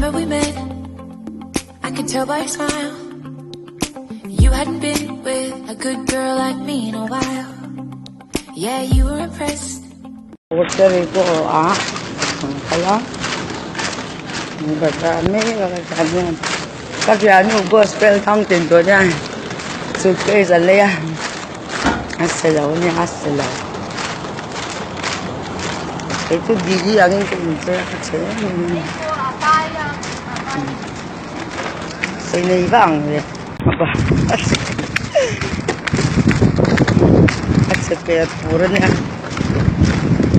summer we met, I could tell by your smile. You hadn't been with a good girl like me in a while. Yeah, you were impressed. Puerto Rico ah an kal a ka tlan mek a ka tlan hian ka thiannu gospel thang tin tur hian suitcase a lei a a se lo ania a se lo kei chu didi angin ka inchei a ka chhe em em a ni sawi nei vang ve a chhe per pur ania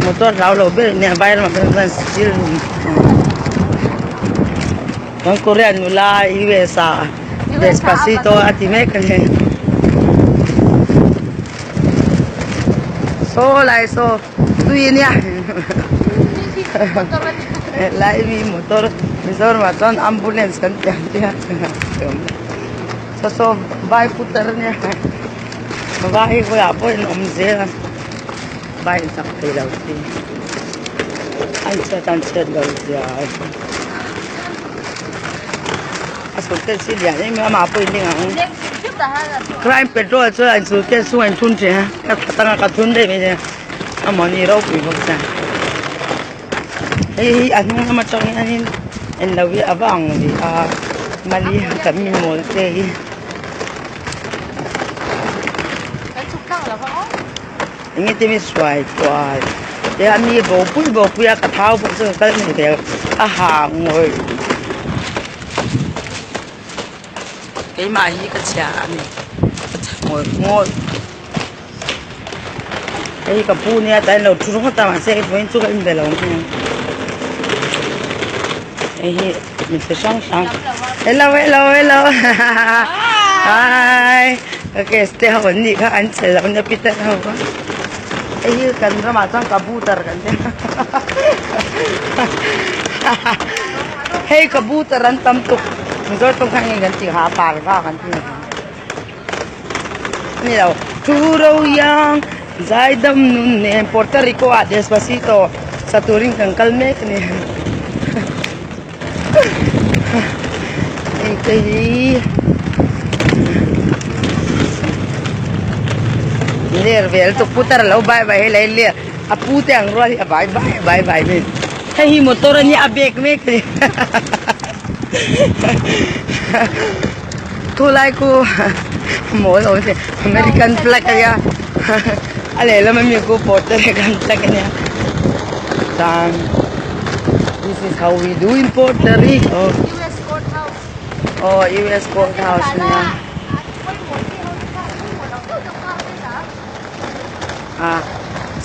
motor hlau lo ber ania vai ramah phei chuan steel kan korean nula US ah despacito a ti mek ani saw lai saw tui ania helai mi motor Mizoram ah chuan ambulance kan ti ang te a saw saw vai putar ania vai bulah pawh in awm zel a vai in chak thei lo chi a inchhiat a inchhiat lo zia a suitcase hi lian em em a amah pawh in ling ang crime patrol chuan a suitcase chhungah a inthun thin a ka tanga ka thun daih mai nia a mahni ropui bawk sia hei hi a hnung lam atang hianin englo hi a va ang ve a mali kan mi mawl te hi. Enge te mi suai kual te a mi bo pui bo pui a ka thau bawk chu ka kal mai thei a ha ngawih keimah hi ka chhia a ni ka chhe ngawih ngawih hei ka pu nia tlai lo thu ringawt a mahse hei vawiin chu ka in ve lo ang hei hi mi chi hrang hrang hello hello hello hi ka guest te ho an nih kha an che lo nia pitar ho kha hei hi kan ramah chuan kabutar kan tia hei kabutar an tam tuk mizo tawng khan nge kan tih ha parva kan ti ni lo thu ro yang zaidam nun nen Puerto Rico ah Despacito sa turin kan kal mek a ni hei te hi ler vel chu putar a lo bai bai hei lai ler a pu te ang rual hi a bai bai a bai bai mai hei hi motor a nia a bek mek a ni. Khulai khu mawl awm se American flag a nia a lehlam ami khu Puerto Rican flag a nia chuan this is how we do in Puerto Rico aw US court house a nia ah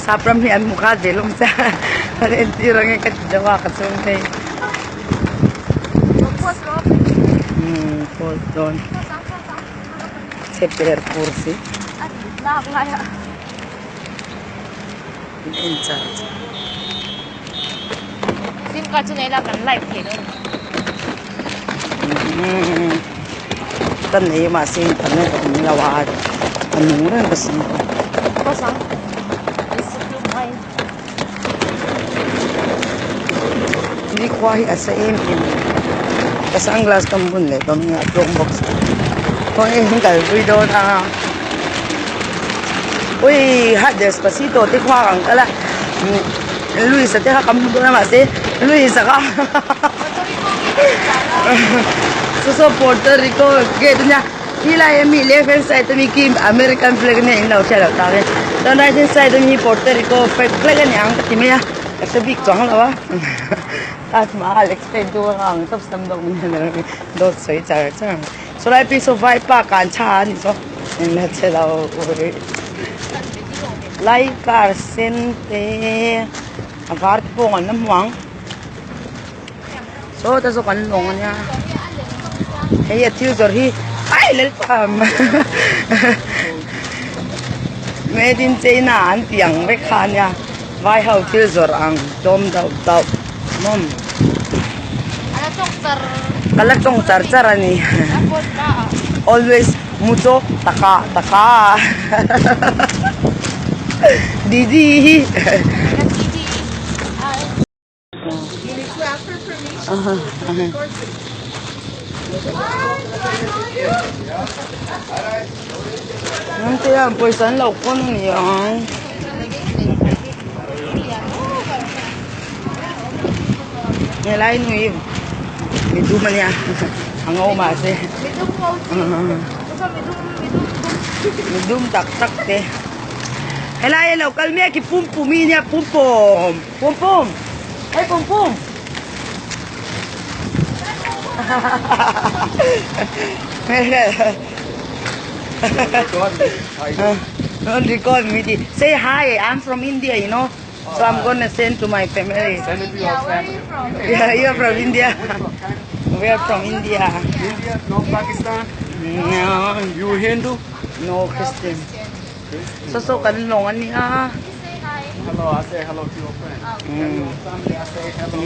sap ram hi an hmu khat ve hlawm che a entir ang e ka ti deuh a ka chhung phei. Post dawn chhe per pur si en char char sim card chu nei la kan live thei dawn ka nei mahse internet a awm lo a a nung reng ka sim Ni khua hi a sa em em a ka sunglass ka bun leh tawh mai a tlawm bawk si khawnge in kalpui dawn a ui ha despacito te khua ang kal a Luisa te kha kan hmu dawn a mahse Luisa kha saw saw Puerto Rico gate a nia. Khi lai a mi left hand side a mi khi American flag ania in lo hriat loh tak e chuan right hand side a mi hi Puerto Rico flag a ni ang ka ti mai a ka hre bik chuang lo a Taj Mahal explain tu ang ang tawp sam dawk min han rawh dawt sawi char char ang saw lai phei saw vaipa kan tha a ni saw engla che lo lai car sen te a var te pawh an la hmu ang. Saw ta zawk an lawng ania hei a thil zawrh hi ai lalpa made in china an tih ang vek kha ania vai ho thil zawrh ang tlawm deuh deuh mawm ka la tawng char char a ni always mucho taka taka didi. Te hian pawisa an lo kawn a ni ang. Helai nu hi midum a nia a ngo mahse midum tak tak te helai a lo kal mek hi pum pum hi nia pum pum pum pum hei pum pum Don't record me. Say hi. I'm from India, you know. So I'm gonna send to my family. Send it to your family. Yeah, you're from India. We are from India. India, no Pakistan. No, You Hindu? no Christian. So so kan long ani ah. Hello, I say hello to your friend. Tell your family I say hello.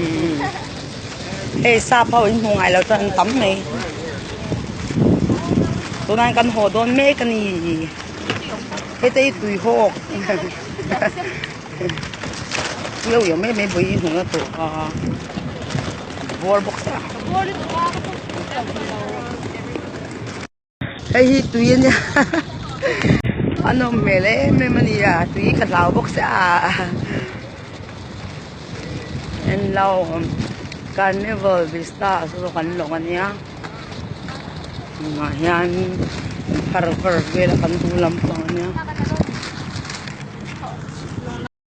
Hei sap ho in hmu ngai lo chuan an tam mai. Tunah hian kan haw dawn mek a ni. Heta hi tui hawk. Tui awm em em vawiin hmuhna tur a bawr bawk sia. Hei hi tui a nia a nawm hmel em em a ni a tui ka hlau bawk sia en lo carnival vista saw saw kan lawng a nia tunah hian phar var vel a kan duh lampang a nia.